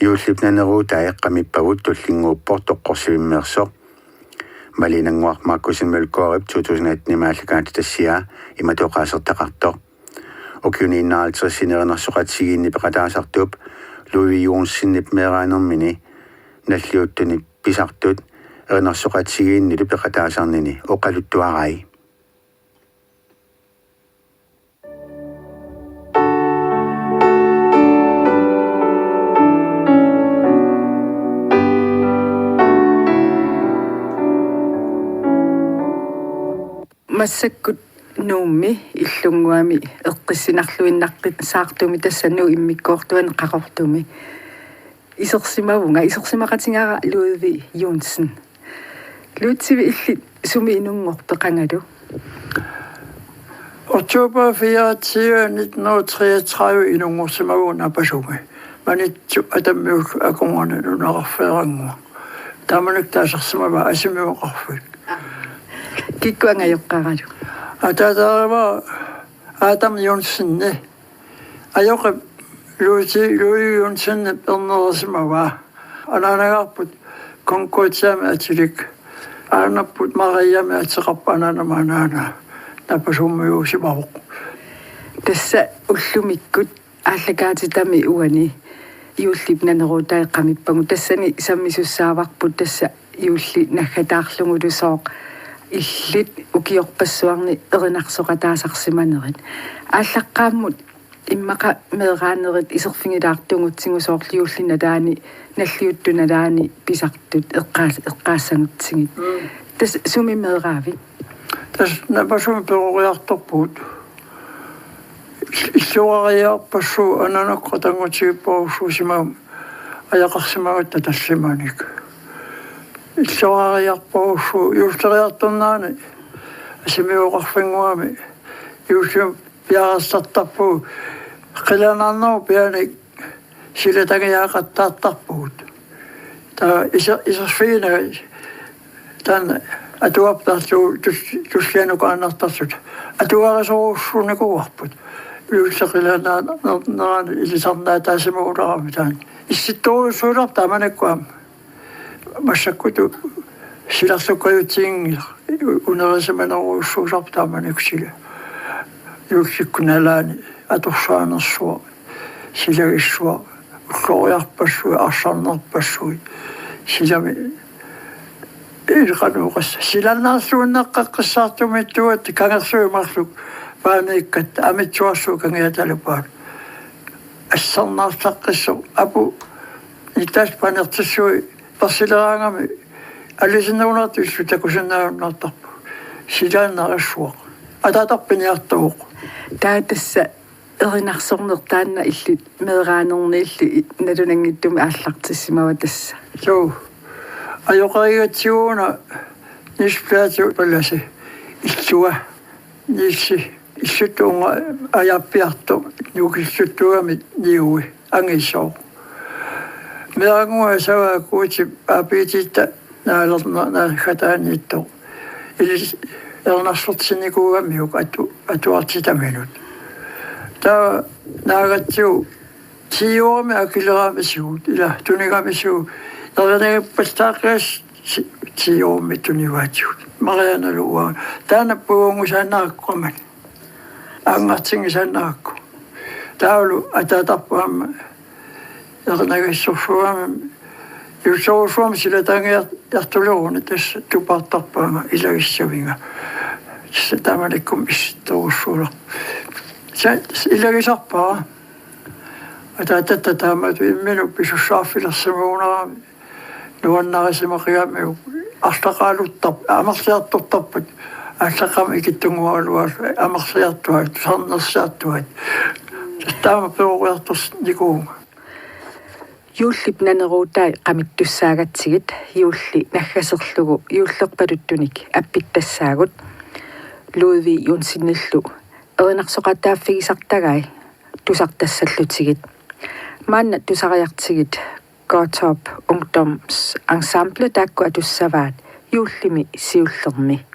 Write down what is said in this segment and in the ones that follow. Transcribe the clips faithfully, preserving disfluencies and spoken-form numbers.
Juullip naneruutai qamippagut tullinnguuppoq Toqqorsivimmeersoq. Malene Nnguaq Markussen Mølgaardip to tusind atten-imi aallakaatitassiaa imatut oqaasertaqartoq: Ukiuni enoghalvtredsini erinarsoqatigiinni peqataasartup Ludvig Jonsenip meeraanermini nalliuttuni pisartut erinarsoqatigiinnilu peqataasarnini oqaluttuarai. Massakkut Nuummi Illunnguami eqqissinarluinnaqqissaartumi, tassa Nuuk immikkoortuani Qaqortumi isersimavunga, isersimaqatigaara Ludvig Jonsen. Ludvig, illit sumi inunngorpit, qangalu? Oktober fireogtyve nitten hundrede og treogtredive inunngorsimavunga Napasumi. Maniitsoq Atammiullu akornanni nunaqarfeerannguaq. Taamanikkut taasarsimavaa Asimiuqarfik. Kikkut angajoqqaaralu? Ataataarivara Adam Jonsen. Ajoqip Ludvig, Ludvig Jonsen ernersimavaa. Anaanagarput Kong Kuatsiami atilik. Aanapput Mariami ateqarpoq anaanama anaana. Napasummiuusimavoq. Tassa ullumikkut aallakaatitami uani juullip naneruutai qamippagut. Tassani sammisussaavarput tassa juulli naggataarlugulusooq illit ukiorpassuarni erinarsoqataasarsimanerit. Aallaqqaammut immaqa meeraanerit iserfigilaartugutsigu, soorlu juullip nalaani nalliuttup nalaani pisartut eqqaas-, eqqaassagutsigit. Mm. Tassa sumi meeraavit? Tassa Napasumi peroriartorpugut. Illorariarpassuit anaanakkut qatanngutigiipparujussuuvoq, ajaqarsimagatta tallimanik. Illorariarparujussuit juulleriartornerani Asimiuqarfinnguami juulli piareersartarpugut, qilanaarnerup pianik silatangiaqattaartarpugut. Taava iser-, iserfigineq taanna atuartarlugu tus-, tullianukaannartarluta atuarisorujussuunikuuarput. Juulli qilanaarnerani ilisarnaataasimagulaarami taanna. Issittorujussuulerput taamanikkut aamma. Massakkutut silarlukkajutsiginngilaq, unerisimanerujussuusarpoq taamanikkut sila. Juullikkut nalaani atorsaanersuaq, silagissuaq, ulloriarpassuit, arsarnerpassuit. Silami ilqanuuqassa. Silannaarluinnaqqaqqissaartumik tuat kangerluit marluk paaniikkat amitsuarsuit kangiatalupaat. Assarnaarsaqqissoq apu nitas panertissui persileraangami alisinnerunartut illut takusinnaajunnaartarput. Silaannarsuaq. Ataatarpiniartuuq. Taava tassa erinarsorneq taanna illit meeraanerniilli nalunanngitsumik aallartissimava tassa? Suu. Ajoqerigatsigu una Niels Platou Palasi. Illua. Nielsi. Illuttuunga ajappiartoq. Nukilluttuugami niui. Angisooq. Meerannguaq savaakuutip aapititta naalerna-, naalernaaniittoq. Ilis-, erinarsortinnikuugamiuk atu-, atuartitaminut. Taava naagatsigu ti-årimi akileraamisigut, ila tunigamisigut, erinagippallaaqqis ti-, ti-årimi tunivaatigut. Marianalu uanga. Taanna puiunngisaannarakku qamani. Aanngartinngisaannarakku. Taavalu ataatarput aamma erinagissorsuugami, ilusorujussuarmik silatangiar-, -jartuleruni tassa tupaartarpaanga ilagissaviga. Tassa taamanikkut issittorujussuulerpoq. Sa-, ilagisarpara. Ataatatta taamatut imminut pisussaaffilersimagunarami. Nuannarisimaqigamiuk arlaqaaluttarp-, amerliartortarput, aallaqqaammut ikittunnguugaluarlugit amerliartuat, tusarnersiartuat. Taama peroriartornikuuvunga. Juullip naneruutai qamittussaagatsigit, juulli naggaserlugu juullerpaluttunik appittassaagut. Ludvig Jonsenillu erinarsoqataaffigisartagai tusartassallutigit. Maanna tusariartigit Godthåb Ungdomsensemble, taakku atussavaat juullimi siullermi.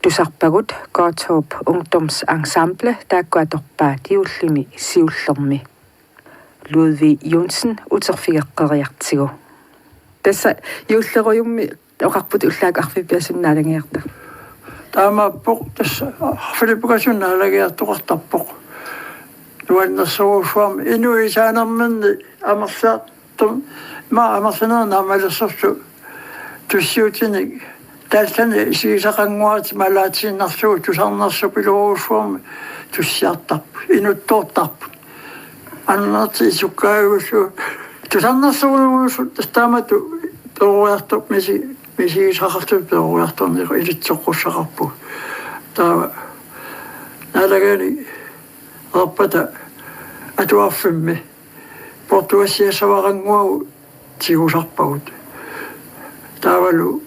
Tusarpagut Godthåb Ungdomsensemble, taakku atorpaat juullimi siullermi. Ludvig Johnsen uterfigeqqeriartigu. Tassa juullerujummi oqarputit ullaakkut arfineq-pingasunut naalagiarta. Taamaappoq, tassa arfineq-pingasunut naalagiartoqartarpoq. Nuannersorujussuarmik inuit isaanerminni amerliartum-, ima amerlanerit naammalersortut tussiutinik tassani isigisaqannguarit malaatiinnarlugu tusarnersorujussuarmik tussiartarput, inuttoortarput. Annertuumik isukkaajusu tusarnersorujussuit tassa taamatut peroriartor-, misi-, misigisaqartut peroriartorneq ilitsoqqussaqarpugut. Taava naalagaanik erpata atuarfimmi portuassiassavaqannguagut tigusarpagut. Taavalu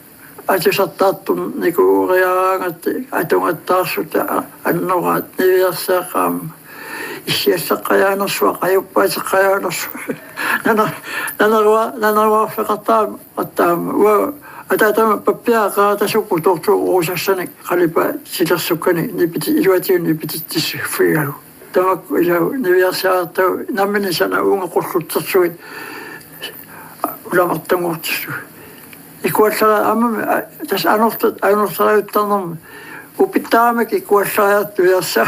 atusartaartornikuugaangatta atugattaarsuta a-, annoraat niviarsiaqqaam issiassaqqajaanersuaq, ajuppaateqqajaanersuaq. Nana-, nanarua-, nanaruarfeqartaram attaam. Uanga ataatama pappiaqqaatasuku tortu uusassanik qalipaat silersukkanik nipiti-, iluatigut nipititsissiffigalugu. Tamakku ilaa niviarsiartagut nammineq sana uunga qullutsersuit ulamartanngortissut. Ikuallera aamma, a, tassa anorta-, anortariuttarnermi upittaramik ikualleriartuiarsa.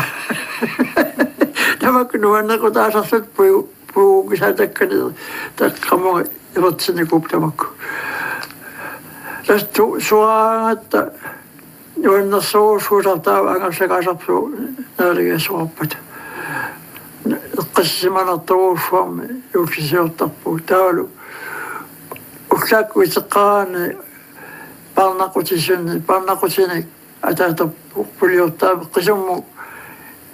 Tamakku nuannequtaasarlutik puju-, pujunngisaatakkani taqqamunga ivertinnikuupput tamakku. Tassa tu-, suaangatta nuannersorujussuusarput taava angerlakaasarput naalagiassavara. Eqqissisimanartorujussuarmik juullisiortarpugut. Taavalu ullaakkut iteqqaaraanni paarnaqutisunni, paarnaqutinik ataatarput puliortaramik qisummut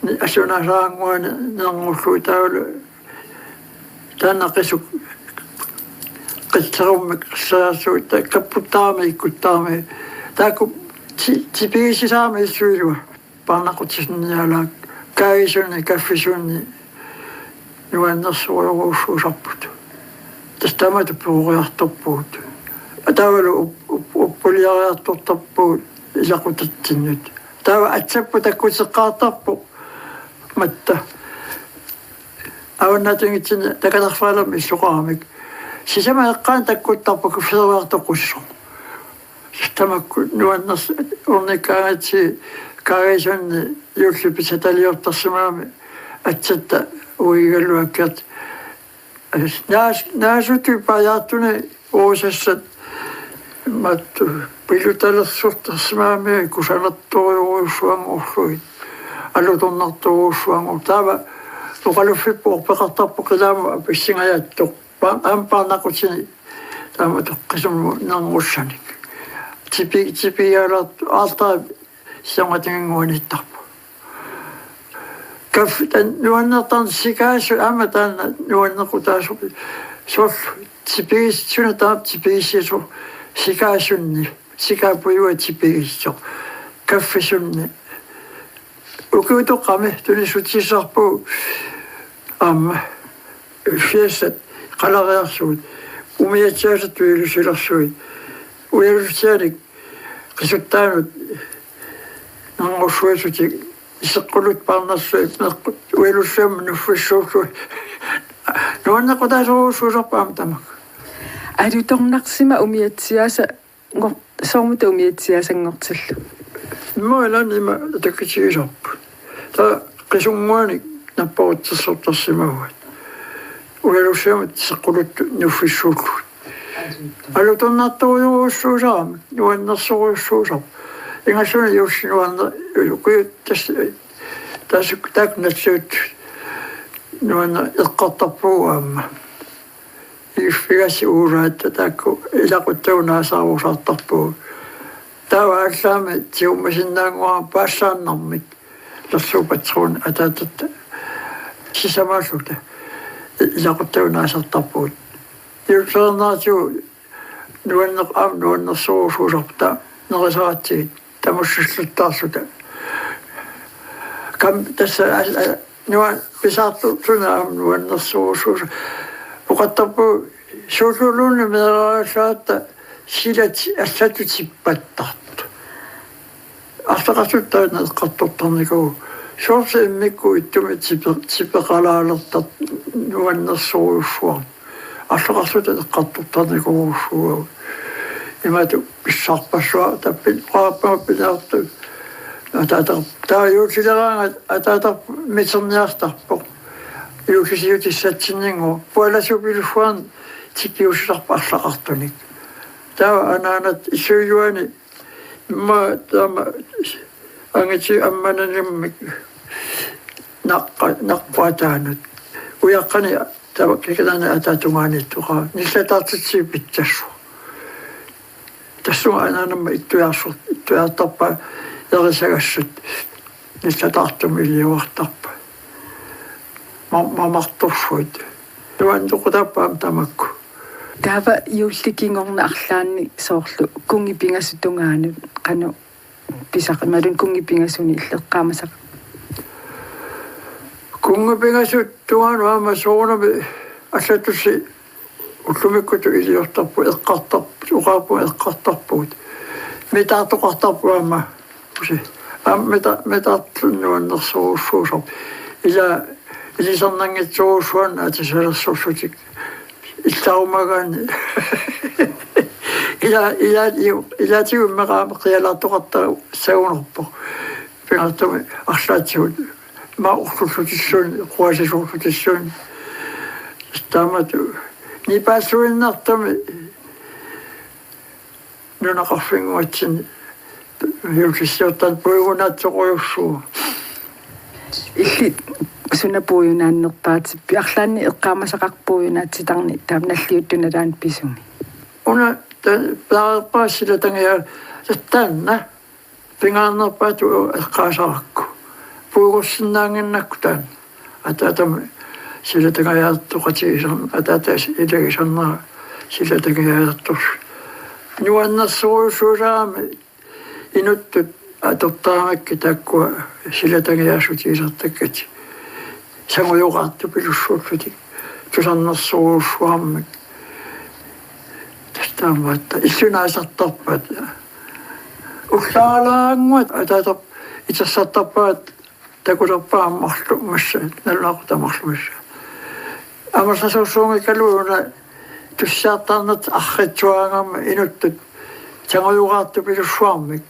ni-, assunaasarannguani nerngullugu taavalu taanna qisuk qisserummik qissereersugut, ta-, kapputtaramik ikkuttarami. Taakku ti-, tipigisisarami issuilua. Paarnaqutisunnialaaq, kaagisunni, kaffisunni nuannersorujussuusarput. Tassa taamatut peroriartorpugut. Taavalu up-, up-, uppuliariartortarpugut ilaqutatsinnut. Taava aatsaat takkuteqqaartarpoq matta. Avannaatungitsinni takanarfaalammi illoqaramik. Sisamat eqqaanni takkuttarput kuffiseriartoqqusisoq. Tamakku nuanners-, ornikkaangatsigit kaagisunni juullip pisataliortarsimagami aatsaat uigaluakkiat. Naas-, naasutut pajaartunik uusassat mattut pilutalersortarsimagami kusanartorujussuanngorlugit. Alutornartorujussuanngor-. Taava oqaluffippoq orpeqartarpoq qilaamut apissingajaattoq. Pa-, aamma paarnaqutini taamatut qisummut nerngussanik. Tipi-, tipigialaartoq aartaa siornatiginnguaniittarpoq. Kaffi-, taanna nuannertarneq sikaasu-, aamma taanna nuannequtaasoq. Soorlu tipigis-, suna taanna tipigisoq sikaasunni. Sikaapujua tipigisoq. Kaffisunni. Ukiutoqqami tunissutissarput aamma fiassat qalariarsuit. Umiatsiaasat ujalusilersuit. Ujalusianik qisuttaanut nerngussuisutik iseqqullutik paarnersuit meeqqut ujalusiamut nuffissuullutik. Nuannequtaasorujussuusarput aamma tamakku. Alutornarsima umiatsiaasa- ngor-, soormita umiatsiaasanngortillugu? Immaqa ilaanni ima takitigisarput. Taava qisunnguanik napparutsersortarsimaguit. Ujalusiamut iseqqullutik nuffissuullugit. Alutornartorujussuusarami, nuannersorujussuusarami. Ingassuuna juussi nuanne-, ukiut tassa, tassa taakku nassiuttut nuanneq eqqartarpugut aamma. Iiffigassi uuraat taakku ilaquttagut naasaarusaartarpugut. Taava aallaami tigummasinnaannguara paassaannarmik. Lersuup patruun ataatatta sisamaalluta ilaquttagut naasartarpugut. Juulleriinnaatigut nuanneq-, aamma nuannersorujussuusarput taava nerisaratsigit. Tamussilluttaarluta. Kam-, tassa, a-, a-, nua-, pisaartu-, suna aamma nuannersorujussuusoq. Oqartarpugut suulluunniit meeraagallaaratta silat allatut tippattartut. Arlaqartut taanna eqqartortarnikuuvoq. Soorlu immikkut ittumik tipe-, tipeqalaalertartoq nuannersorujussuarmik. Arlaqartut eqqartortarnikuuvoq. Imatut pissarpassuaq tappin qaappaappilaartu. Ataatar-, taava juullileraangat ataatarput miterniartarpoq. Juullisiutissatsinninnguaq. Pualasupilussuarnik tikiussisarpoq arlaqartunik. Taava anaanat issuiluani immaqa taama angitigut ammananimmik naqqa-, naqquataanut. Ujaqqani taava kikilani ataatungaaniittoqaaq. Nillataartitsiviit pitsassuaq. Tassunga anaanama ittujaarsu-, ittujaartarpaa erisagassat. Nillataartumik iliuartarpaa. Ma-, mamartorsuit. Nuannequtappaam tamakku. Taava juulli kingorna arlaanni soorlu kunngeq pingasut tungaanut qanoq pisaq-, imaluunniit kunngeq pingasuni illit eqqaamasaqarpa? Kunngeq pingasut tungaanut aamma soorunami allattussi ullumikkutut iliortarpugut eqqartarp-, oqarpunga eqqartarpugut. Mitaartoqartarpugut aamma. Usi. Aamma mita-, mitaartoq nuannersorujussuusarpoq. Ila ilisarnanngitsorujussuarnik atisalersorlutik. Illarumagaanni. Ila, ila, ila, ilaatigut immaqa aamma qialaartoqartarussagunarpoq. Pingaartumik arlaatigut. Immaqa orlullutilluunniit, quasisoorlutilluunniit. Taamatut. Nipaalluinnartami nunaqarfinnguatsinni juullissiortarneq puigunaatsorujussuuvoq. Illit suna puigunaannerpaatippiuk, arlaanni eqqaamasaqarpa puigunaatitarneq taama nalliuttunut nalaani pisumi? Una ta-, taarpaa silatangia taanna. Pingaarnerpaatut eqqaasarakku. Puigorsinnaannginnakku taanna. Ataatama silatangajaartoqatigisarn-, ataata ilagisarnera silatangajaartorsuit. Nuannersorujussuusarami inuttut atortaramakkit taakkua silatangajaarsuutigisartakkatik. Sangujoqaartupilussuullutik. Tusarnersorujussuarmik. Tassa taamaattut illunaasartarpaat. Ullaalaannguat ataatap itersartarpaat takulerpaat marluk massa, nalunaaqutaq marluk massa. Amerlasoorsuunngikkaluarluni tussiartarnertik arriitsuaraangamik inuttut sangujoqaartupilussuarmik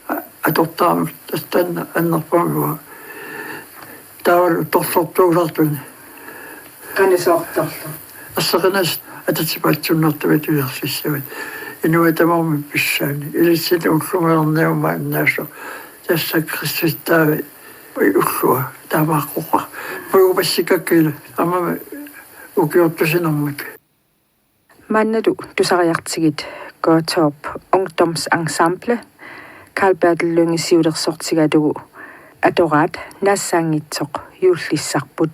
a-, atortaramakkit tassa taanna annerpaamik uanga. Taavalu torlortuusartuni. Qanoq soorlu torlu? Erseqinasut atatillu paatsunnartumik tujarlissavaat. Inuit tamarmik pissaanni. Ilissinnut ullumiorniaruma annaasoq. Tassa Kristup taavi ullua taamaaqqoqqa. Puigupassikkakku ila. Aamma ukiortusinermik. Maannalu tusariartigit Gørdrup Ungdomsensemble, Carl Bertel Lynge siulersortigalugu atoraat naassaanngitsoq juullissarput.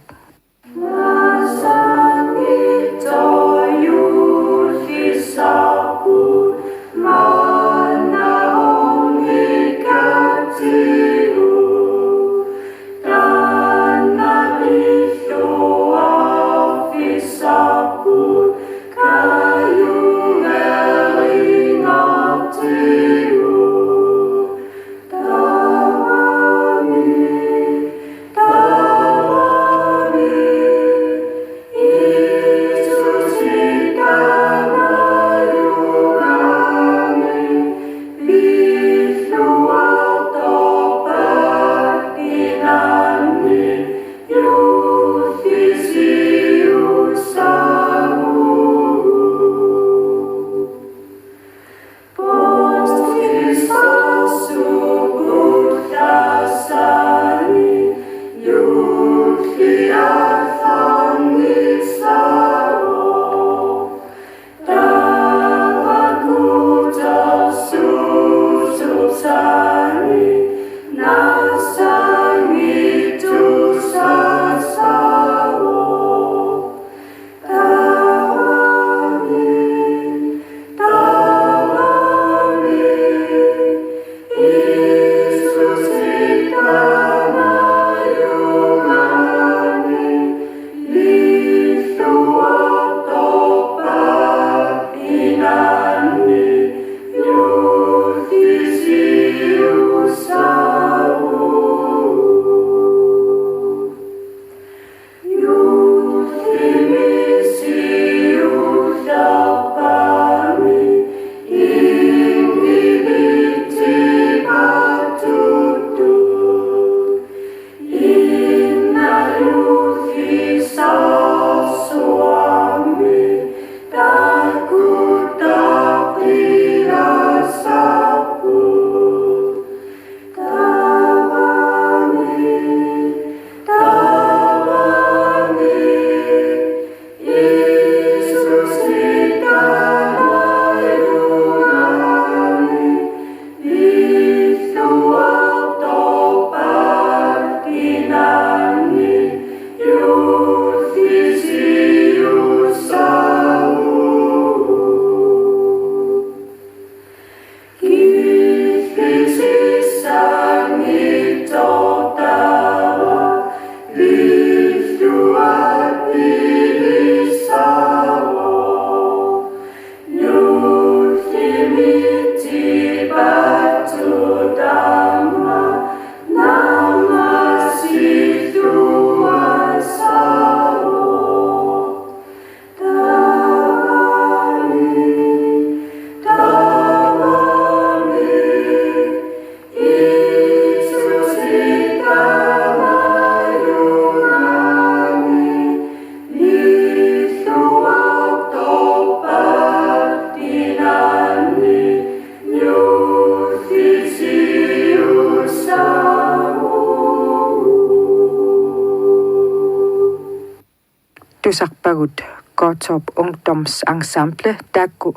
Tusarpagut Qaqortup Ungdomsensemble taakku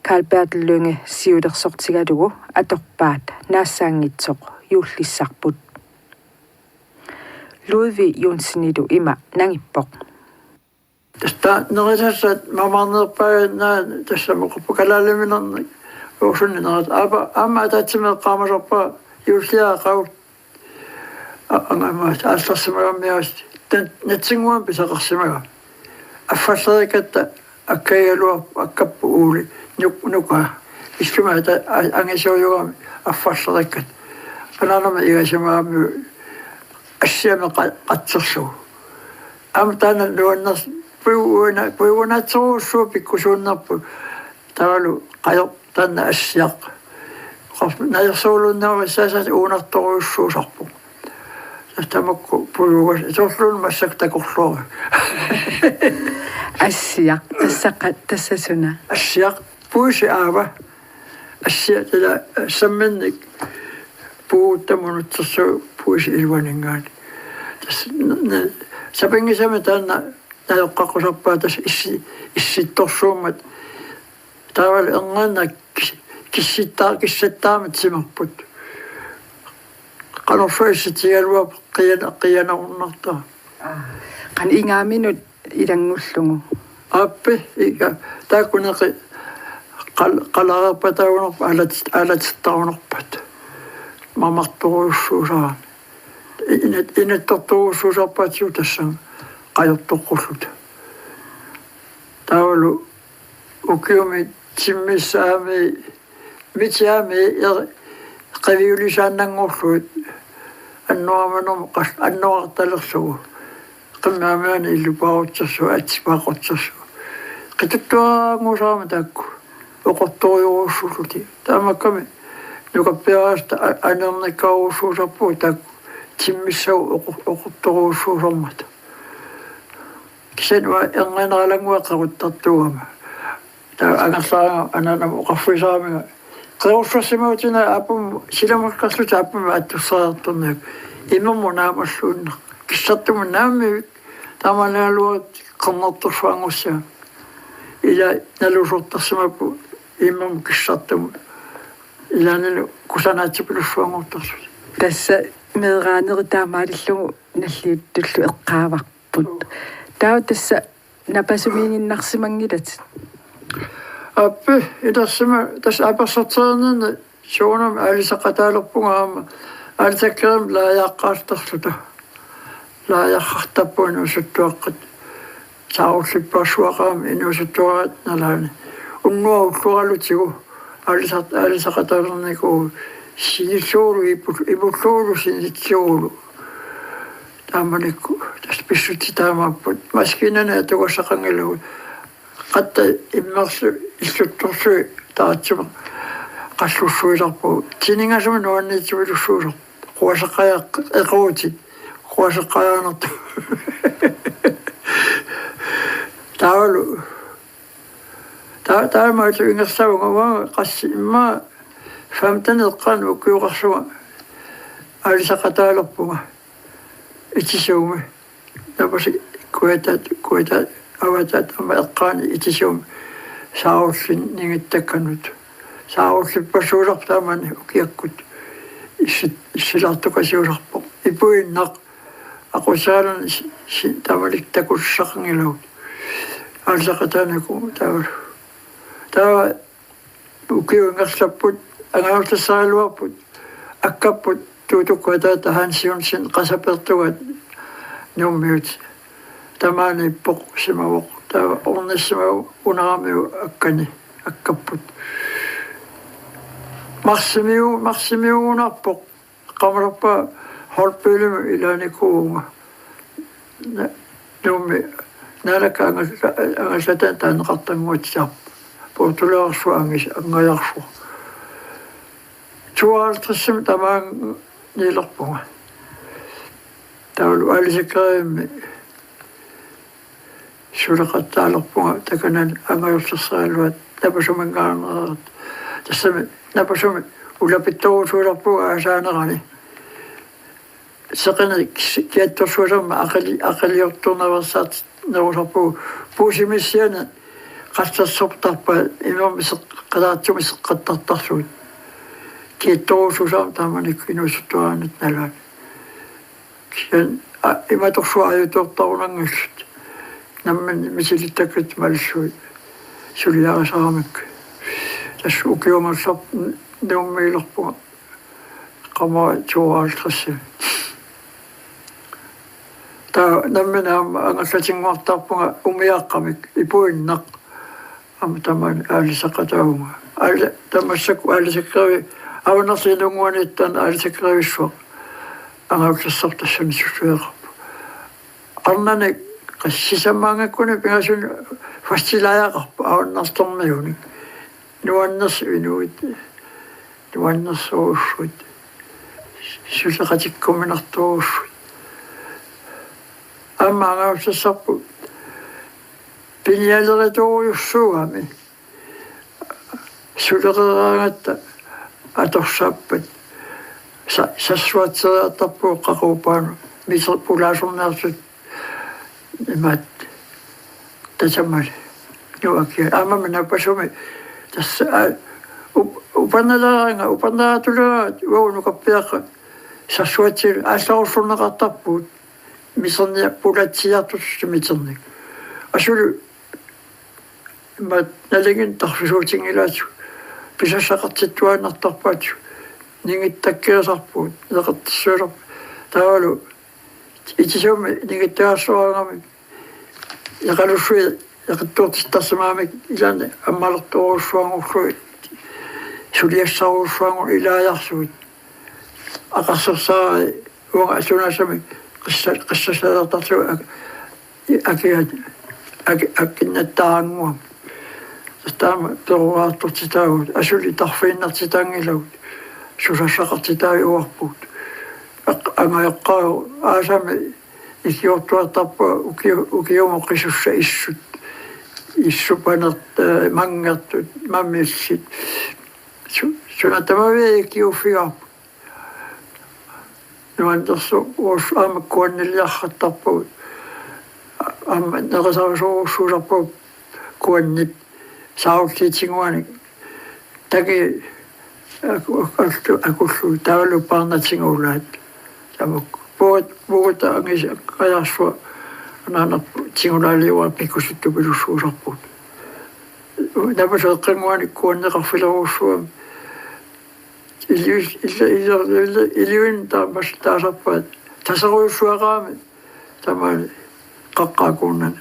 Carl Bertel Lynge siulersortigalugu atorpaat naassaanngitsoq juullissarput. Ludvig Jonsenilu ima nangippoq. Tassa nerisassat mamarnerpaajunnaat tassami oqarpoq kalaaliminernik uusuni nerit aapa aamma ataatsimik eqqaamasarpaa juulliaqagut angamaat aallarsimagamiaas tan natsinnguam pisaqarsimagami. Affallerikkatta akkagigaluarput akkappu uuli nuk nuka. Issumaata angisoriugami affallerikkat. Anaanama igasimagami assiami qatsersugu. Aamma taanna nuannersuup puigunaatsorujussuuvoq pikkusuunnerput. Taavalu qajoq taanna assiaq. Qaf najersuulunnaavassaasat uunartorujussuusarpoq. Tamakku pujugas isorluun massak takorluuq. Assiaq tassaqa tassasuna. Assiaq puisi aava. Assiaq tila samminnik puutta munutsersu puisi iluaninngaani. Tassa sapinngisami taanna najoqqaqqusarpaa tassa issi issittorsuummat. Taavalu erngaanak kissittaa kissattaammat simarput. Qanorsuaq issitsigaluarpoq qiana qianarunnartaa. Qan ingaaminut ilanngullugu. Aappi iga taakkuneqi qal qalareerpataagunarpat alat alatittarunarpat. Mamartorujussuusarami. Inat inattortorujussuusarpaatigut tassanga qajortoqqulluta. Taavalu ukiumi timmissaami mitiami qiviulisaannanngorlugit annoramanum qas annorartalerlugu. Qimmaamiani illupaarutsersugu atsipaaqutsersugu. Qituttuaranguusarami taakku oqortorujorujussuullutik. Taamakkami nukappiarasta anernikkaarujussuusarpugut taakku timmissagut oqortorujussuusarmata. Kisianni uanga erngaaneralannguaq qeruttartuugama. Taava angerlaanga anaanama oqarfigisaraminga. Qerussorsimagutsigu aappum silamukarluta aappum attussariartorniak. Imermut naamalluunneq. Kissartumut naammagu taamaaligaluarutta qernertorsuanngussaaq. Ila nalusortarsimappoq imermut kissartumut. Ilaannilu kusanaatsipilussuanngortarluta. Tassa meeraanerit taamaalillugu nalliuttullu eqqaavarput. Taava tassa napasumiiginnarsimanngilatit. Aappi ilersima tassa apersortereerninni suunam aalisaqataalerpunga aamma aalisakkeerami laajaaqqaartarluta. Laajaqqaartarpunga inuusuttuaqqat. Saarullippaarsuaqarami inuusuttuaraat nalaani. Unnuaq ulluaralutigu aalisaq aalisaqataalernikuuvugut sinillugu ipu ipullugu sinillugu. Taamanikkut tassa pissutsit taamaapput maskiinani atugassaqanngilagut. Qatta immerlu illuttorlugit taatsuma qallussuilerpugut. Tiningasumik nuanniitsivilussuusoq. Quaseqqajaaq equutit. Quaseqqajaanartu. Taavalu. Taa taamaalu ingerlavunga uanga qassi immaqa femten eqqaanni ukioqarlunga aalisaqataalerpunga. Itisuumi. Napasi kuataat kuataat avataat aamma eqqaani itisuumi saarullinngittakkanut. Saarullippassuusarpoq taamani ukiakkut. Issit issilaartukasiusarpoq. Ipuinnaq aqusaalun si si taamalik takussaqanngilagut. Aalisaqataanikuuvugut taavalu. Taava ukiut ingerlapput, angajortassaraluarput, akkapput, Tuutukkuataata Hans Johnsen qasapertugaat Nuummiut. Tamaaniippoq simavoq. Taava ornissimavoq unaramiu akkani, akkapput. Marsimiu-, marsimiugunarpoq. Qamarappa Holbølimi ilaanikuuvunga. Na-, Nuummi naalakka angalla-, angallataani taaneqartannguatsiarpoq. Puutulaarsuaq angis-, angajarsuaq. Tooghalvtredsimi tamaaniilerpunga. Taavalu aalisakkeerivimmi suleqattaalerpunga takanani angajortassaraluat napasuminngaanneerata. Tassami napasumik ulapittorujussuulerpunga aasaanerani. Seqineq ki-, kiattorsuusarmat aqili-, aqiliortornaveersaartut nerusarpugut puusimissiani qallersortarpai imermik seq-, qalaatsumik seqqattartarlugit. Kiittorujussuusarami taamanikkut inuusuttuaraannatta nalaani. Kisianni, a, imatorsuaq ajutoortarunanngillat. Nammineq misilittakkatut malillugit suliarisaramikku. Tassa ukiumassarput Nuummiilerpunga. Qamari tooghalvtredsimi. Taava nammineq aamma angallatinnguartarpunga umiaqqamik ipuinnaq. Aamma tamaani aalisaqataavunga. Aali-, tamassakkut aalisakkerevi-, avannarliinnguaniittoq aalisakkerevissuaq. Angautersartassanik susueqarpoq. Arnani qas sisammaanngikkunik pingasuni fastilaajaaqarpoq avannartormiunik. Nuannersuunuit, nuannersorujussuit, suleqatikkuminartorujussuit. Aamma angautersarput pinialeritorujussuugami. Suleqeraangatta atorsaappat sa-, sassuatseriartarpugut qaqugu paanut, miser-, pulaasorniarsut imaattoq tasamali. Nuakkiat. Aammami napasumi tassa, aa, up-, upernalaaraangat, upernalaartuleraangat, uagut nukappiaqqat sassuatsillu aallarussorneqartarpugut. Miserniaq pulatsiartortut miternik. Asuli imaattoq nalinginnaq tarfisuutinngilaatigut. Pisassaqartittuaannartarpaatigut. Ningittakkerisarpugut. Neqertassuilerpugut. Taavalu itisuumik ningittagarsuaraangamik. Eqalussuit eqittuartittarsimagamik ilaanni ammalertorujussuanngorlugit. Suliassarujussuanngorlugit ilaajarlugit. Aqarsersaari uanga atunaasami qissa-, qissassalaartarlugu ak-, akiat, ak-, akinnattaarannguamik. Taama peroriartortitaavugut, asuli tarfiinnartitaanngilagut, susassaqartitaajuarpugut. Aq-, angajoqqaavoq aasami ikiortuartarpunga uki-, ukiumut qisussat issut. Issut panertut, eh, manngertut, mamillit. Su-, suna tamaviat ikiuuffigaarput. Nuannersorujussuuvoq aamma kuanniliartarpugut. Aamma nerisarisorujussuusarpugut kuannit saarulliit tiguanik. Tagi aku-, akullu-, akullugu taavalu paarnat tigulaat. Tamakku. Pugut, pugut angis-, qajarsua anaanarput tigulaaliuaat pikkusuttupilussuusarpugut. Napaseeqqannguani kuanneqarfilerujussuugami. Ilius-, ila-, ila-, ila-, iliuin taamas taasarpaat. Taserujussuaqaami tamaani qaqqaakuunani.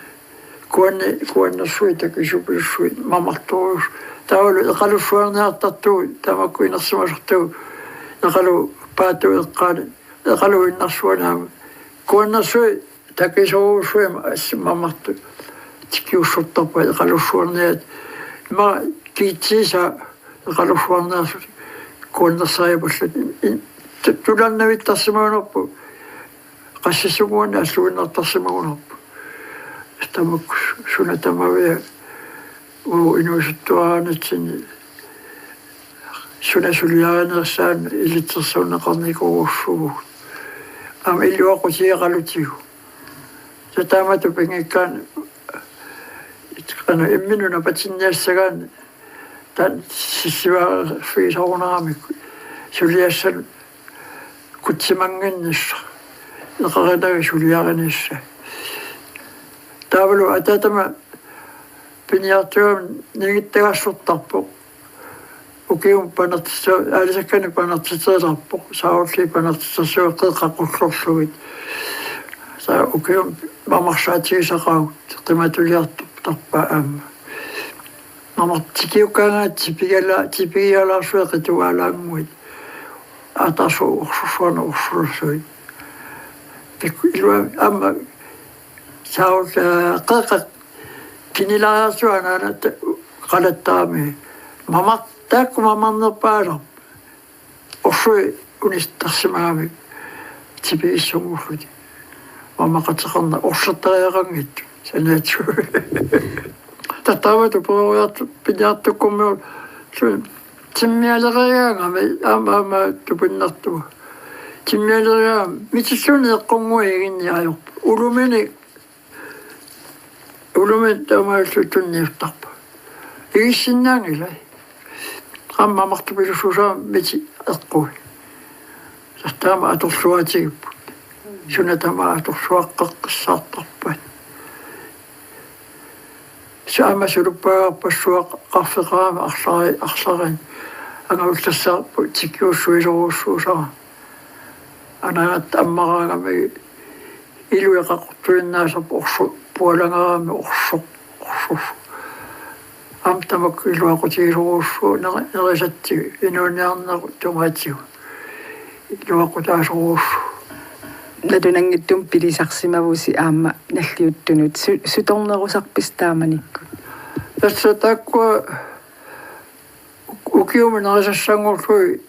Kuanni-, kuannersuit takisupilussuit mamartorujus-. Taavalu eqalussuarniartartugut tamakku inersimasartugut. Eqalu paatut eqqaani. Eqalu innarsuani aamma. Kuannersuit takisoruussuit assi mamartut tikiussortarpai eqalussuarniat. Ima kiitsiisa eqalussuarniarsut kuannersariapallat. In-, in-, tu-, tulannavittarsimagunarpoq. Qassissunnguanni alluinnartarsimagunarpoq. Tamakku suna tamaviat uagut inuusuttuaraanitsinni suna suliarinersaanut ilitsersuunneqarnikuuvugut. Aamma iluaqutigeqalutigu. Tassa taamatut pinngikkaanni qanoq imminut napatinniassagaanni taanna sissivaarfigisarunaramikku suliassanut kutsimannginnissaq. Eqarinagit suliarinissaq. Taavalu ataatama piniartugami ningittagarsortarpoq. Ukiumut panertitser-, aalisakkanik panertitserisaarpoq, saarulliit panertitsersuit qeqqat qullorlugit. Taava ukiumut mamarsaatigisaqaagut, qimatuliartortarpaat aamma. Mamartut tikiukkaangaat tipigala-, tipigialaarsuit qitugaalaannguit. Atasu orsorsuarnut orsorsuit. Pikku ilua aamma saarulliit qeqqat kinilaariarsuit anaanat qalattaami. Mamar-, taakku mamarnerpaasarput. Orsuit unisittarsimagamik tipigissunngorlutik. Mamaqateqarneq orsertariaqanngitsut saniatigut. Tassa taamatut peroriartu-, piniartukkummiut su-, timmialerigaangami aamma, aamma tupinnartugut. Timmialerigaangami mitilluunniit eqqunngui iginniarput. Ulumini Ulumi taamaalillutik tunniuttarput. Igissinnaanngilai. Aamma mamartupilussuusarami miti eqqui. Tassa taama atorluartigipput. Suna tamaat atorluaqqeqqissaartarpat. Saama suluppagarpassuaqarfeqarami arlari-, arlarin. Angajullassaarput tikiussuisorujussuusara. Anaanatta ammaraangami ilueqaqortuinnaasarput orsu-, pualangaarami orsoq, orsoq. Aamma tamakku iluaqutigisorujussuuvoq neri-, nerisatsigit inuuniarnerup tungaatigut. Iluaqutaasorujussuuvoq. Nalunanngitsumik pilisarsimavusi aamma nalliuttunut su-, sutornerusarpisi taamanikkut? Tassa taakkua uk-, ukiumut nerisassanngorlugit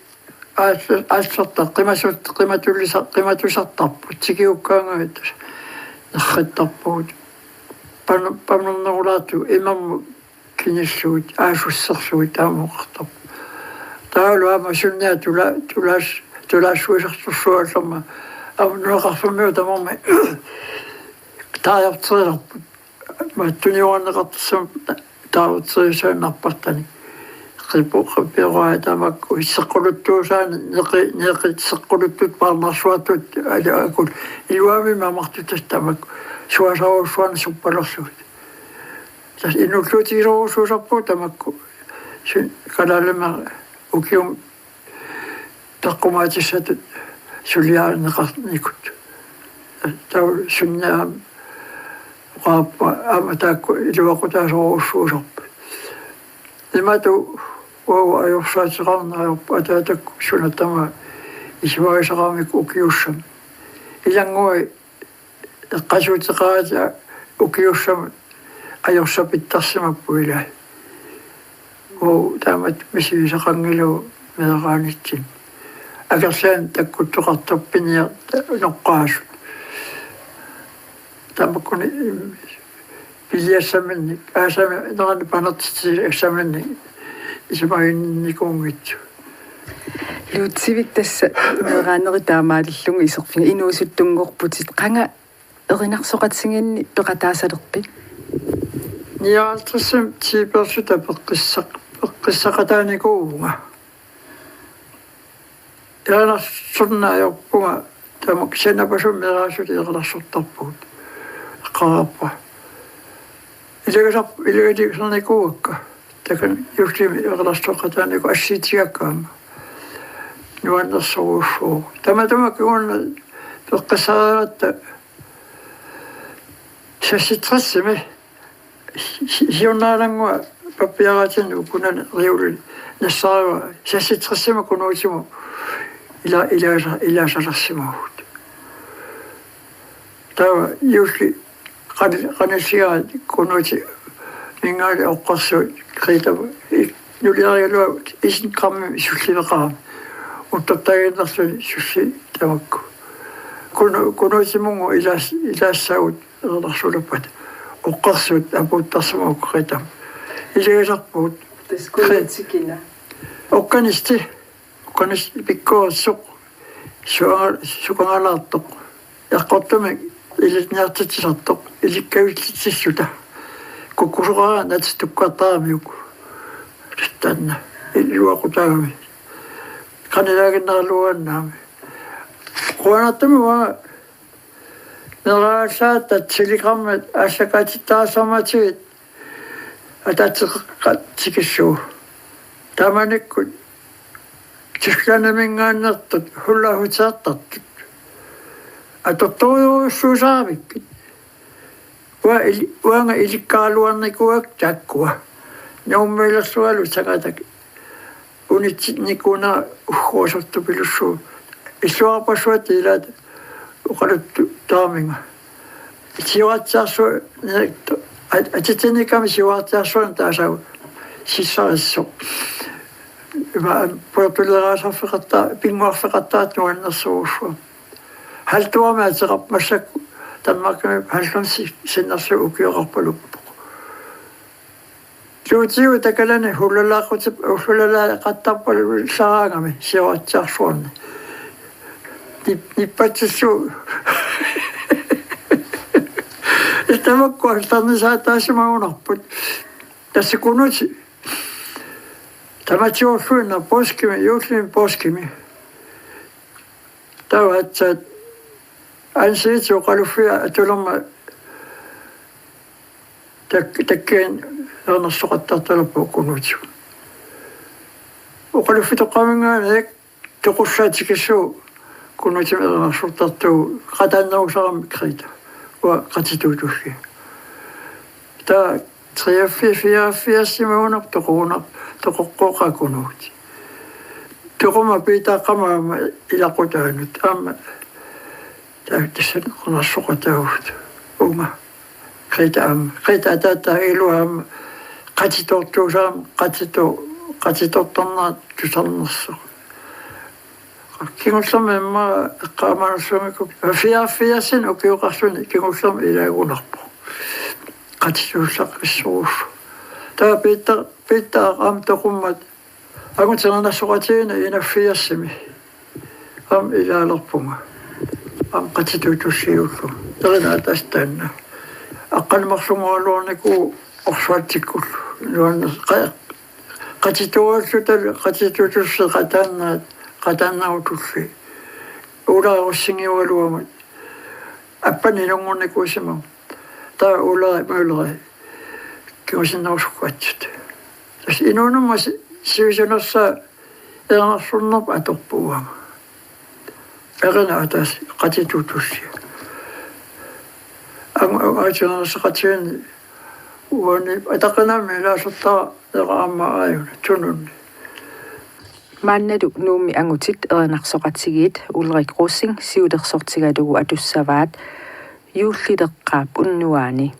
aatsa-, aatsartaq qimasut-, qimatulisa-, qimatusartarput, tikiukkaangat nerrittarpugut. Pan-, panernerulaartugut imermut kinillugit, aasusserlugit taama oqartarput. Taavalu aamma sunniat tula-, tulaas-, tulaassuisartorsuarlermat aamma nunaqarfimmiut tamarmik taartortilerput. Mattuniuarneqartarsimavoq taartortilersuinnarpartani. Qippu-, qippiuraa tamakku seqquluttuusaani neqi-, neqi-, seqquluttut paarnarsuartut ali akut iluamik mamartutat tamakku suasorujussuarnik suppalerlugit. Tassa inuulluutigisorujussuusarpugut tamakku. Su-, kalaalima ukiumut taqqumaatissatut suliarineqarnikut. Taava sunniat aamma oqarput aamma taakku iluaqutaasorujussuusarput. Imatut uagut ajorsaateqarneq ajorput ataatakkut suna tamaat isumagisaqaramikku ukiussami. Ilannguaq eqqasuuteqaratik ukiussamut ajorsapittarsimapput ilai. Uagut taamatut misigisaqanngilagut meeraanitsinni. Akerlianik takkuttoqartarpoq piniartut noqqaasut. Tamakkuni piliassaminnik, aasami nerani panertitsiassaminnik isumaginnikuunngitsoq. Luutsivik, tassa meeraanerit taamaalillugit iserfiga inuusuttunngorputit, qanga erinarsoqatigiinni peqataasalerpit? Nioghalvtredsimi tiipersuta peqqissaq-, peqqissaqataanikuuvunga. Erinarsorneq ajorpunga tamakku sanapasumik meeraasutut erinarsortarpugut. Eqqareerpunga. Ilagisar-, ilagisarnikuuakka. Takanna juullimi erinarsoqataanikuuakka assigiitigigakku aamma. Nuannersorujussuuvoq. Tamatuma kingorna peqqissareeratta seksogtressimi si-, siornaalannguaq pappiaraatinni ukunani reolini nassarivara seksogtressimi Kunuutimut ila-, ilaasa-, ilaasalersimavugut. Taava juulli qani-, qanilligaa Kunuutiminngaanniit oqqersuut Gretap i-, nuliarigalugu isenkræfti sulliveqarami. Uttortaaginnarluni sulli tamakku. Kunu-, Kunuutimunngooq ilaas-, ilaassaagut erinarsulerpata. Oqqersuut apuuttarsimavoq Gretap. Ilagisarpugut. Tassa Kunuutikina. Oqqanisti. Oqqanis-, pikkorissoq. Suanga-, sukangalaartoq. Eqqortumik ilinniartitsisartoq. Ilikkavitsitsissuta. Kukkusoqaraangat tukkartaramiuk. Taanna. Iluaqutaagami. Qanilaaginnaraluaraannaami. Qujanartumik uanga meeraagassaata telegrammi aallakaatittarsimatigut ataatsimoorlutik tikissuugut. Taamanikkut Tysklandiminngaanneertut hullahuteertartut. Atortorujussuusaramikkit. Uanga ili-, uanga ilikkaraluarnikuuakka taakkua. Nuummiilersugalu sangatak unitsinnikuunera ugguasortupilussuuvoq. Illuarpassuat ilaat oqaluttuartaraminnga. Siuartiarsuaq-, at-, atitsinnikkami siuartiarsuarnik taasagu sissarissoq. Ima puertuleeraasarfeqarta-, pinnguarfeqartartoq nuannersorujussuaq. Halvtredsimi ateqarpoq massakkut Danmarkimi halvfemsit sinnerlugit ukioqarpaluppoq. Luutigut takalani hullalaaqutip-, hullalaaqattarpallaaraangami siuartiarsuarnik. Nip-, nippatsissuugut. Tamakku altarnisaataasimagunarput. Tassa Kunuuti tamatiorluinnaq poorskimi, juullimi poorskimi. Taava aatsaat ansiit oqaluffia atulermat tak-, takkiin erinarsoqattaartalerpoq Kunuuti. Oqaluffitoqqaminngaanniit toqussaa tikissuuvoq Kunuutimik erinarsortartuuvoq qataannerusarami Greta. Uanga qatituutulli. Taava treogfirs, fireogfirs imagunarpoq toqorunarpoq, toqoqqooqaaq Kunuuti. Toqummat Piitaaqqamut aamma ilaqutaanut. Aamma taava tassani erinarsoqataavugut. Uunga. Greta aamma. Greta ataataa ilua aamma. Qatituuttuusarami, qatitu-, qatituuttarnera tusarnersoq. Kingullermik immaqa eqqaamanersuummikku. Fireogfirsinik ukioqarluni kingullermik ilaagunarpoq. Qatituullaqqissorujussuuvoq. Taava Piitta-, Piittaaq aamma toqummat angutit erinarsoqatigiinni enogfirsimi. Aamma ilaalerpunga. Aamma qatituutulliullunga. Erinaq ataaseq taanna. Aqqaneq-marlunngualuarnikuuvoq orsuatsikkullu. Nuanneq qa-, qatituullutalu, qatituutulli qataannerat, qataannerutulli. Ulaarussinngiualuamut. Appanik inunngunnikuusimavoq. Taava Ulaarik Møller kingusinnerusukkut atsut. Tassa inuunerma si-, sivisunersaat erinarsornerput atorpoq uanga. Erinaq ataaseq qatituutulli. Ang-, ang-, anguternarsoqatigiinni uani ataqqinaammik ilaasortara aamma aajuna tununni. Maannalu Nuummi angutit erinarsoqatigiit Ulrik Rosing siulersortigalugu atussavaat Juullileqqaap unnuaani.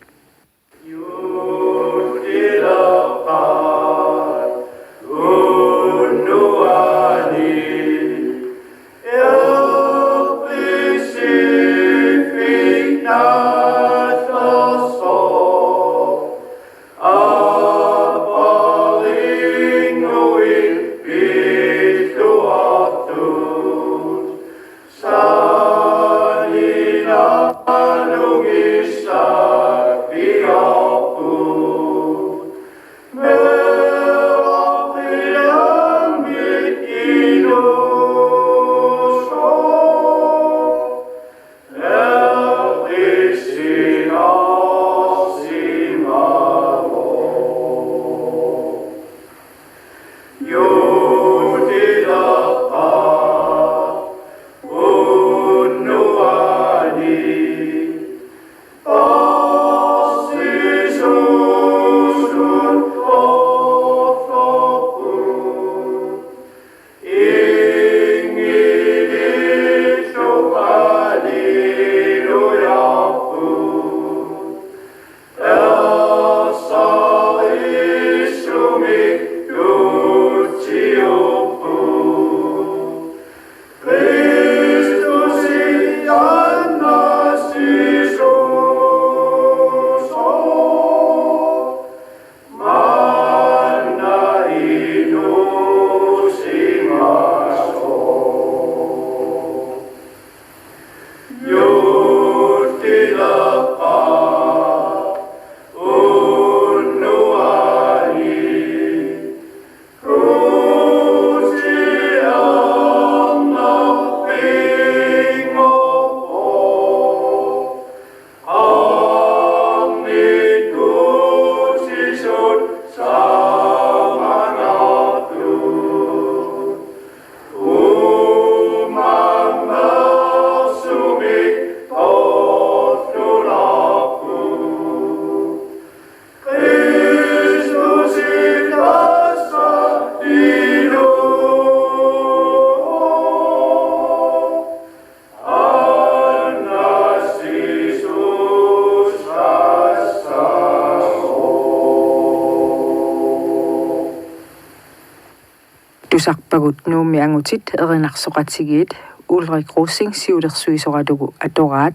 Tusarpagut Nuummi angutit erinarsoqatigiit Ulrik Rosing siulersuisoralugu atoraat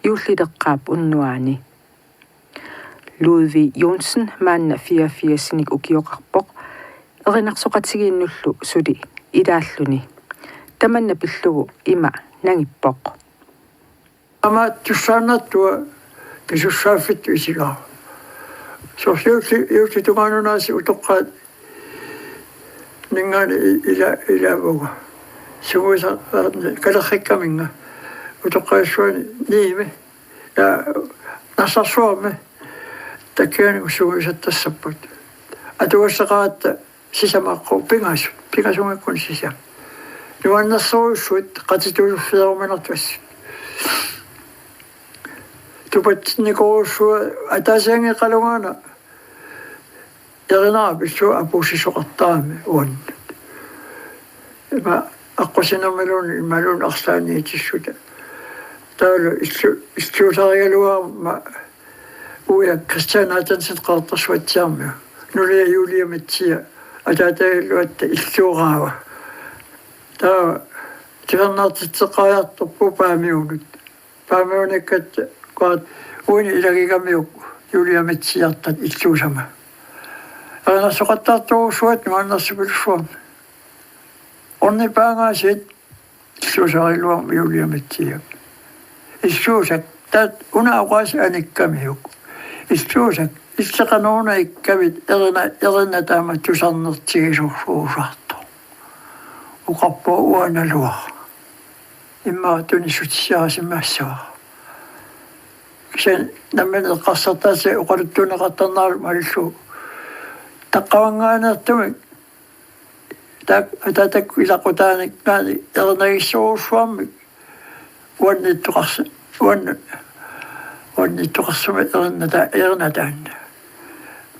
Juullileqqaap unnuaani. Ludvig Johnsen maanna fireogfirsinik ukioqarpoq. Erinarsoqatigiinnullu suli ilaalluni. Tamanna pillugu ima nangippoq. Aamma tussaannartua Pisussaaffittut isigaara. Soorlu juulli, juullip tungaanut aasiit utoqqaat ninngaanniit i-, ila-, ilaavunga. Sungiusa-, kalerrikkaminnga. Utoqqavissuani niimi. Ja Narsarsuarmi. Takkianiku sungiusartassappat. Atugassaqaratta sisamat aqqut pingasut. Pingasunngikkunik sisamat. Nuannersorujussuit qatituusuffeeruminartut assut. Tupatsinnikorujussuaq ataasianngeqalugaana erinarpillu apuussisoqartarami uannut. Ima aqqutissinermiluunniit imaluunniit arlaanniitissuta. Taavalu illu-, illuusarigaluarama uia Christian Attensen Qeqertarsuatsiarmiu. Nulia Julia Mathiasen ataatagalluatta illuuraava. Taava tusarnaartitseqqaariartorpugut Paamiunut. Paamiunikkatta kuat uini ilagigamiuk Julia Mathiasesartat illuusama. Erinarsoqattaartorujussuugatta nuannersupilussuarnik. Ornipaangaasiit illuusarigaluarama Julia Mathiasen. Illuusat taakku una oqaasii anikkamiuk. Illuusat illit qanoq una ikkavit erina-, erinat taama tusarnertigisorsuusaartoq. Oqarpoq uanga naluara. Immaqa tunissutissiarisimassavara. Kisianni nammineq eqqarsartaaseq oqaluttuunneqartarneralu malillugu. Taqqavanngaanneertumik taakku ataatakkut ilaqutaanikkaanni erinagissorujussuarmik uanniittoqarsi-, uanni-, uanniittoqarsumik erinata-, erinataanna.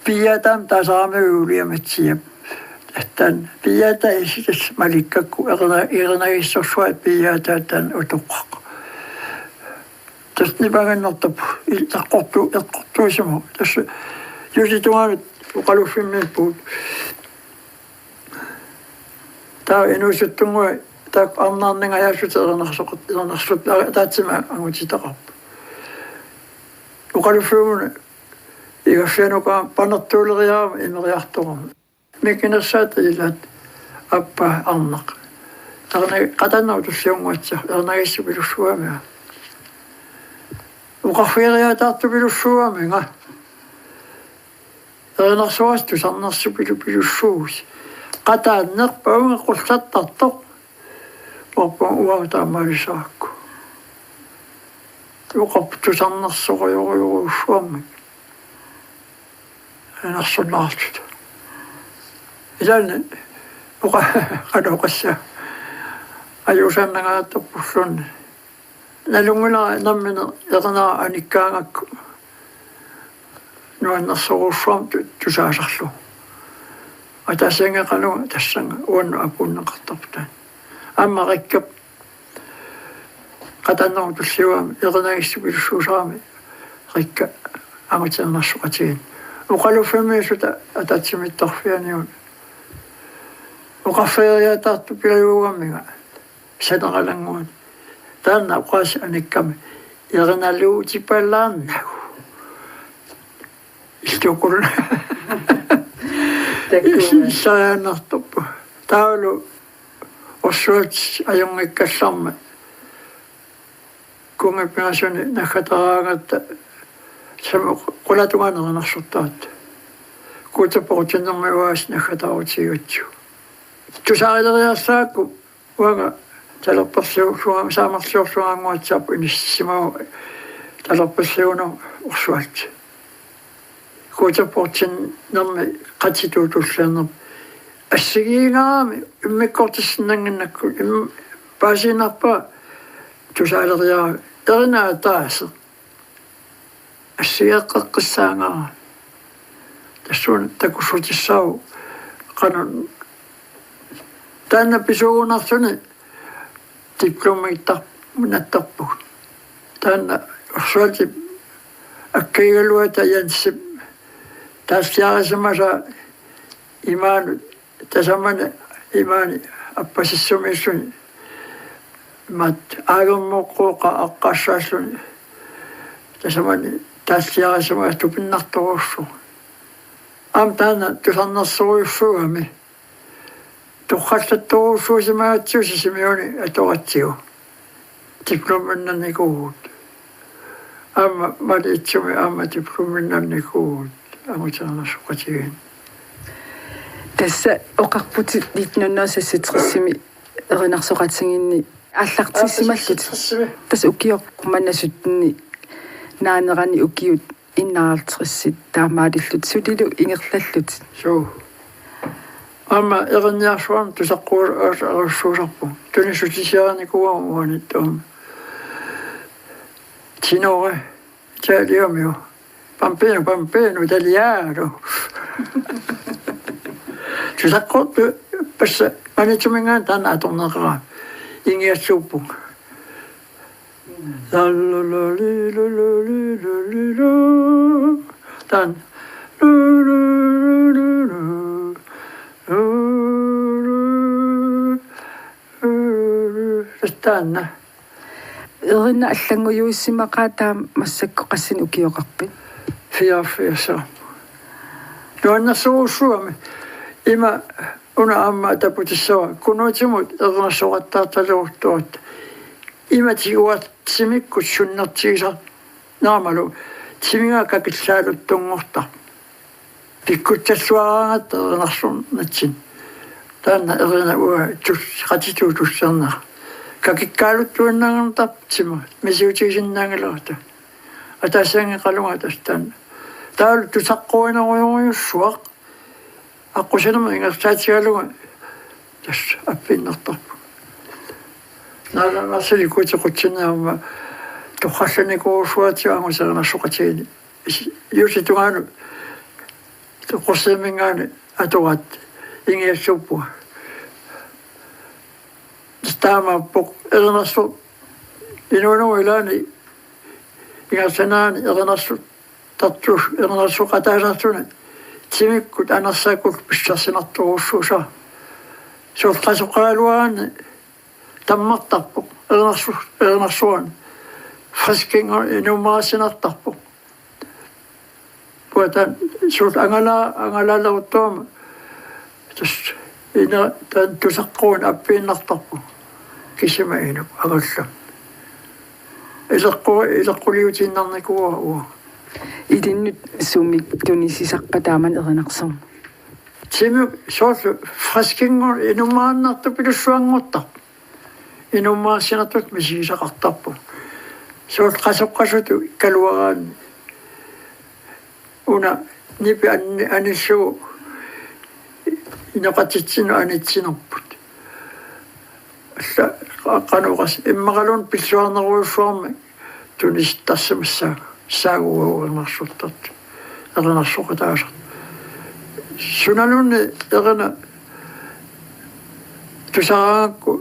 Piiaataamik taasaramiuk Julia Mathiasen. Taanna piiaataa isitas malikkakku erina-, erinagissorsuaq piiaataa taanna utoqqaq. Tassa nipanginnartarpoq il-, eqqortu-, eqqortuusimavoq. Tassa juullip tungaanut oqaluffimmiippugut. Taava inuusuttunnguit taakku arnaarningajaassutit erinarsoqat-, erinarsutit a-, ataatsimik angutitaqarput. Oqaluffiup una igaffianukaaq panertuuleriarama imeriartorama. Mikinersaata ilaat aappaa arnaq. Erna-, qatannaq tulliunnguatsiaq, erinagissupilussuugamiuk. Oqarfigeriataartupilussuugaminga. Erinarsuarsi tusarnersupilu-, pilussuusi. Qataanneq paunga qullattartoq. Uarpun uanga taamaalisaakku. Oqarpoq tusarnersorujorujorujussuarmik. Erinarsorneqartut. Ilaanni oqa-, qanoq oqassaanga. Ajuusaannangaattorpulluunniit. Nalunngilara nammineq erinara anikkaangakku nuannersorujussuarmik tu-, tusaasarlugu. Ataasianngeqaluunga tassannga uannut apuunneqartarpoq taanna. Aamma Rikkap qatannaq tulliugaanni erinagissupilussuusarami Rikka anguternarsoqatigiinneq. Oqaluffimmiissuta ataatsimiittarfianiuna. Oqarfigeriataartupilajuugaminga. Saneralannguani. Taanna oqaasii anikkami. Erinaluutipalaarnagu. Illuukkulu. Takkuuna. Issariaannartorpoq. Taavalu orsuatit ajunngikkallarmat. Kunngipingasuni naggataraangatta. Tassami qulatungaanut erinarsortaratta. Guutap Poortinnermi uaasi naggataarutigigatsigu. Tusaarileriaassaakku uanga talerperliullugu, saamerliullugu anguatsiarpu inissisimavoq talerperliunerup orsuallit. Guutap Poortinnermi qatituut tulliinnarmik. Assigiinngaarami immikkoortissinnannginnakku im-, paasiinnarpara tusaaleriarami erinaa ataaseq. Assigeqqissaangaarami. Tassuuna takussutissaavoq qanoq taanna pisuugunarluni diplomittar-, -nattarpugut. Taanna orsuallit akkagigaluata Jensip taalliarisimasaa imaanut tasamani imaani appasissumiilluni imaattoq aagermoqqooqa aqqassaalluni tasamani taalliarisimasaa tupinnartorujussuuvoq. Aamma taanna tusarnersorujussuugami. Torrallattorujussuusimagatsigu Sisimiuni atoratsigu. Diplominnernikuuvugut. Aamma Maliitsumi aamma diplominnarnikuuvugut anguterinarsoqatigiinni. Tassa oqarputit nitten hundrede seksogtresimi erinarsoqatigiinni aallartissimallutit. Aallartissimallutit. Tassa ukioq manna syttenimi naanerani ukiut enoghalvtredsit taamaalillutit sulilu ingerlallutit. Suu. Aamma erinniarsuarmik tusaqquaarussuusarpunga. Tunissutisiarinikuuara uaniittoq aamma. Tenore italiamiu. Bambino, bambino, italiano. Tusaqquartut passa Maniitsuminngaanniit taanna atorneqarami. Ingialluuppunga. Lallalalilalalilalila. Taanna. Taanna. Erinaq allanngujuussimaqaaq taava massakkut qassinik ukioqarpit? Fireogfirs. Nuannersorujussuugami. Ima una aamma taputissavara. Kunuutimut erinarsoqattaartaleruttuarutta. Ima tiguartimikkut sunnertigisar- naamalu timiga kakillaaluttunngortarpoq. Pikkutsalluaraangatta erinarsornitsinni. Taanna erinaq uanga tus-, qatituut tussarnera. Kakikkaaluttuinnanngortarpoq timi. Misiutigisinnaanngilara. Ataasianngeqalunga tassa taanna. Taavalu tusaqquinerujorujussuaq. Aqqusinermut ingerlaatigalugu tassa appiinnartarpunga. Naalannarsilik Guuti qutsinneq aamma torrallanikuusuatsiaq anguterinarsoqatigiinni. Is-, juullip tungaanut Toqqorsiiminngaanniit atoraat ingialluuppunga. Taamaappoq erinarsoq inuunerup ilaani ingerlanerani erinarsortartu-, erinarsoqataasartuni timikkut anersaakkut pissarsinartorujussuusara. Soorlu Qasoqqagaluaraanni tammartarpoq erinarsu-, erinarsuarni. Friskinngorneq inummaasinartarpoq. Puatan suut angala-, angalaaleruttuarmata. Tassa ina taanna tusaqquineq appiinnartarpoq. Kisima inuk angallam. Ileqqu-, ileqquliutiinnarnikuuara uanga. Ilinnut sumik tunisisarpa taamani erinarsorneq? Timi soorlu friskinngorneq inummaasinartupilussuanngortarpoq. Inummaasinartutut misigisaqartarpoq. Soorlu Qasoqqasutut kaluaraanni. Una nipi anni-, anillugu inoqatitsinnut anitsinerput. Alla qa-, qanoq oqas immaqaluunniit pilluarnerujussuarmik tunisittarsimassaanga saaguugu erinarsortartut. Erinarsoqataasartut. Sunaluunniit erinaq tusaraangakku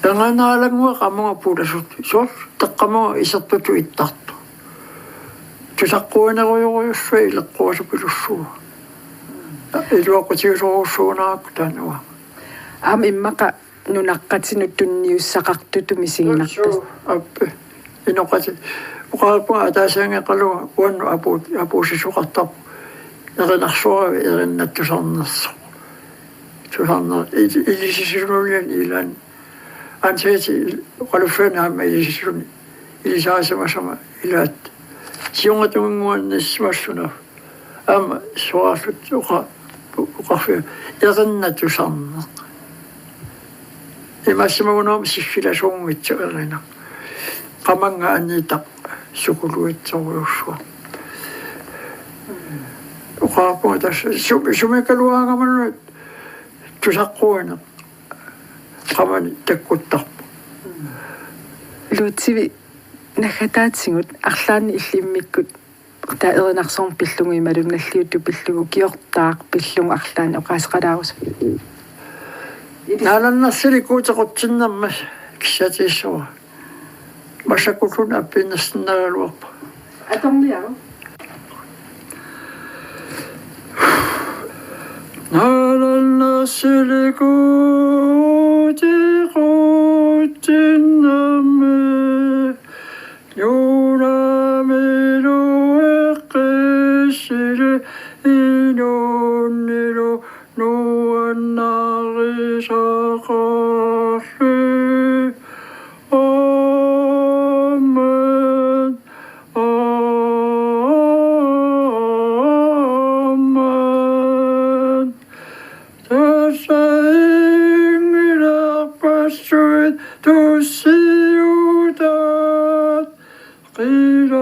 erinaralannguaq qamunga puulasut. Soorlu taqqamunga isertutut ittartoq. Tusaqquinerujorujussuaq ileqquasupilussuuvoq. Iluaqutigisorujussuugunarpara taanna uanga. Aamma immaqa nunaqqatinut tunniussaqartutut misiginartoq. Suu, appi. Inoqatit. Oqarpunga ataasianngeqalunga uannut apu-, apuussisoqartarpoq. Erinarsuarmi erinaq tusarnersoq. Tusarner-, il-, ilisisimanuliani ilaanni. Ansaati il-, oqaluffiani aamma ilisisuni. Ilisarisimasama ilaat. Siornatigut nuannissimassuunagu. Aamma soraarluta oqa-, oqarfia. Erinaq tusarneq. Imaassimaguna aamma siggilasuunngitsoq erinaq. Qamannga aniitaq sukuluitsorujussuaq. Oqarpunga tassa su-, sumikaluaraangamanu tusaqquineq. Qamani takkuttarpoq. Luutsivik naggataatigut arlaannik illit immikkut taava erinarsorneq pillugu imaluunniit nalliuttup pillugu ukiortaaq pillugu arlaannik oqaaseqalaarusuppat? Naalannarsilik Guuti qutsinnermi kissaatigissuara. Massakkulluunniit appiinnarsinnaagaluarpara. Atorniaruk. Naalannarsilik Guuti qutsinnermi nunaamilu eqqissili inuunilu nuannarisaqarli. Amen. Tussiutaat qilammit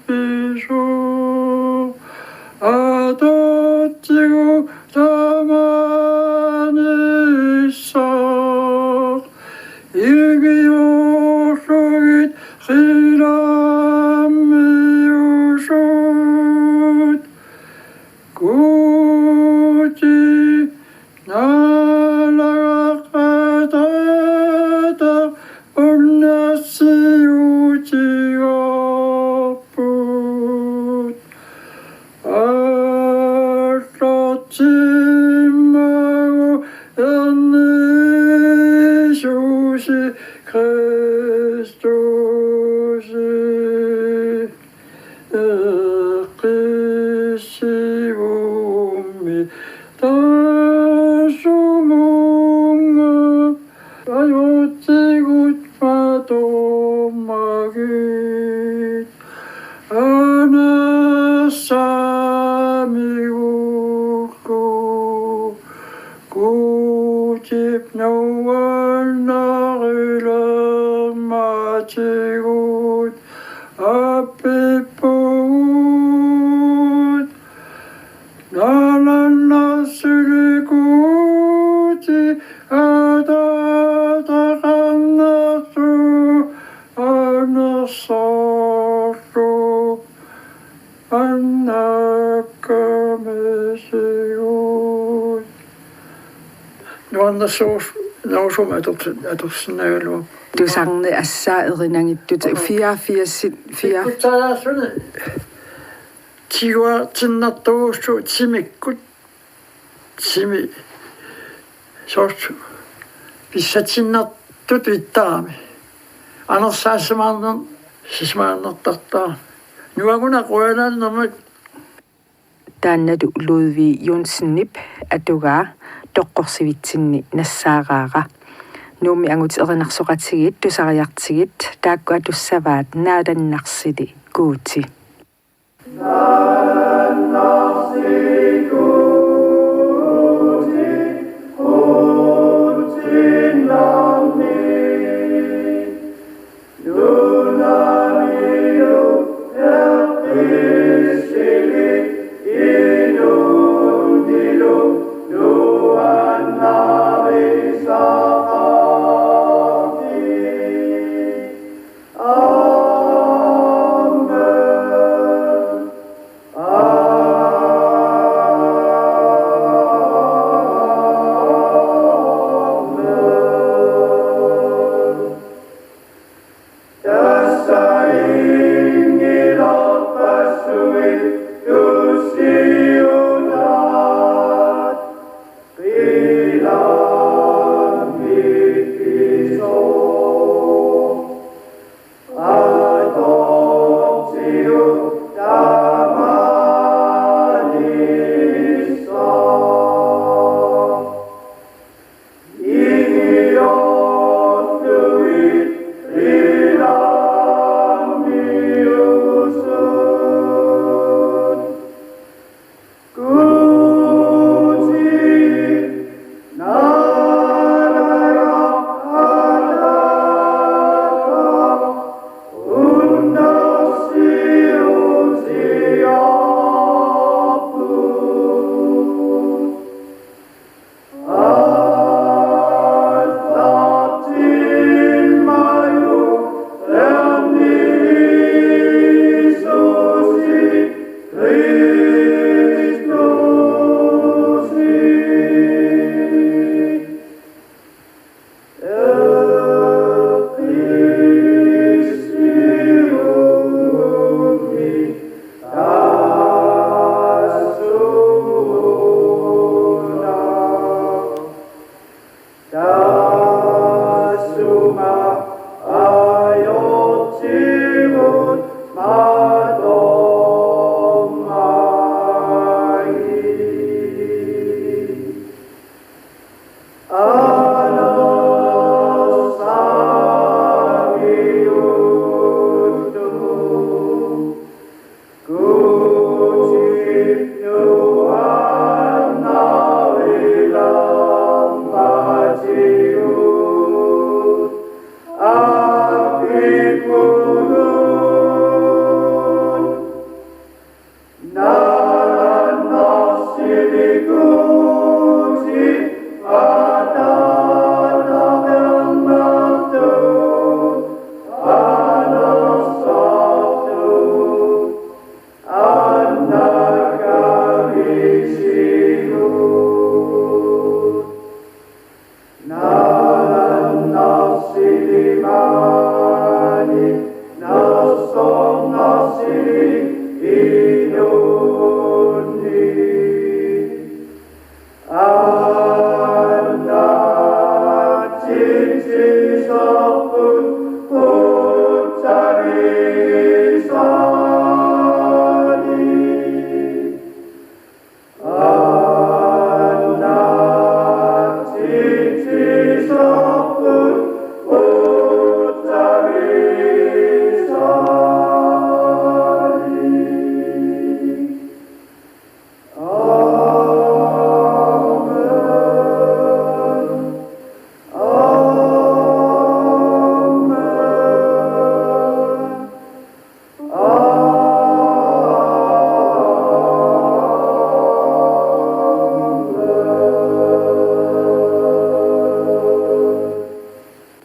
pisoq atoqartigut tamanissaq. Igiorlugit qilammiusut. Guuti naalagaqataata unnassiutigaarput. Aallartimmagu ernisusi Kristusi. Eqqissivummi taassumunnga ajortigut matoormagit anassamigullu. Guutip nuannarilermatigut appippugut. Naalannarsuligut ataataqarnerlu anersorlu annakkamisigut. Nuannersuus-, nuusuma atorsi-, atorsinnaagaluarpoq. Tusarneq assaa erinanngitsut fire og firs, fire. Pikkutsaassuni. Tiguartinnartuussut timikkut. Timi soorlu pissatsinnartutut ittarami. Anersaasimaarner-, simaarnertartarami. Nuaguna qujanarnermut. Taannalu Ludvig Johnsenip atugaa toqqorsivitsinni nassaaraara. Nuummi angutit erinarsoqatigiit tusariartigit taakku atussavaat Naalannarsili Guuti.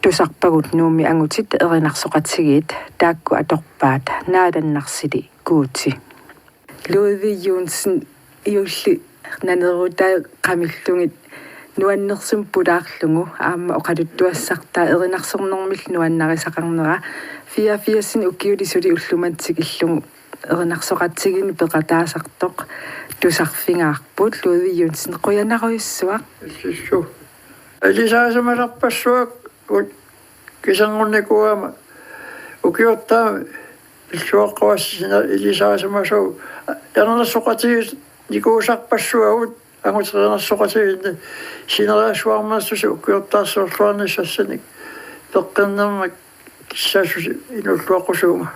Tusarpagut Nuummi angutit erinarsoqatigiit taakku atorpaat: Naalannarsili Guuti. Ludvig Joensen, juulli nanerutai qamillugit nuannersumik pulaarlugu aamma oqaluttuassartaa erinarsornermillu nuannarisaqarnera, fireogfirsini ukiulik suli ullumimut tikillugu erinarsoqatigiinni peqataasartoq tusarfigaarput. Ludvig Joensen, qujanarujussuaq. Illissu. Ilisarisimasarpassuakka ut kisanngunnikuugama ukiortaami pilluaqqavassi sina ilisarisimasavut. Erinarsoqatigiinnikuusarpassuarnik angutit erinarsoqatigiinni sineriassuarmeersusi ukiortaarsiorluarnissassanik peqqinnermik kissaassuseq inuulluaqqusuunga.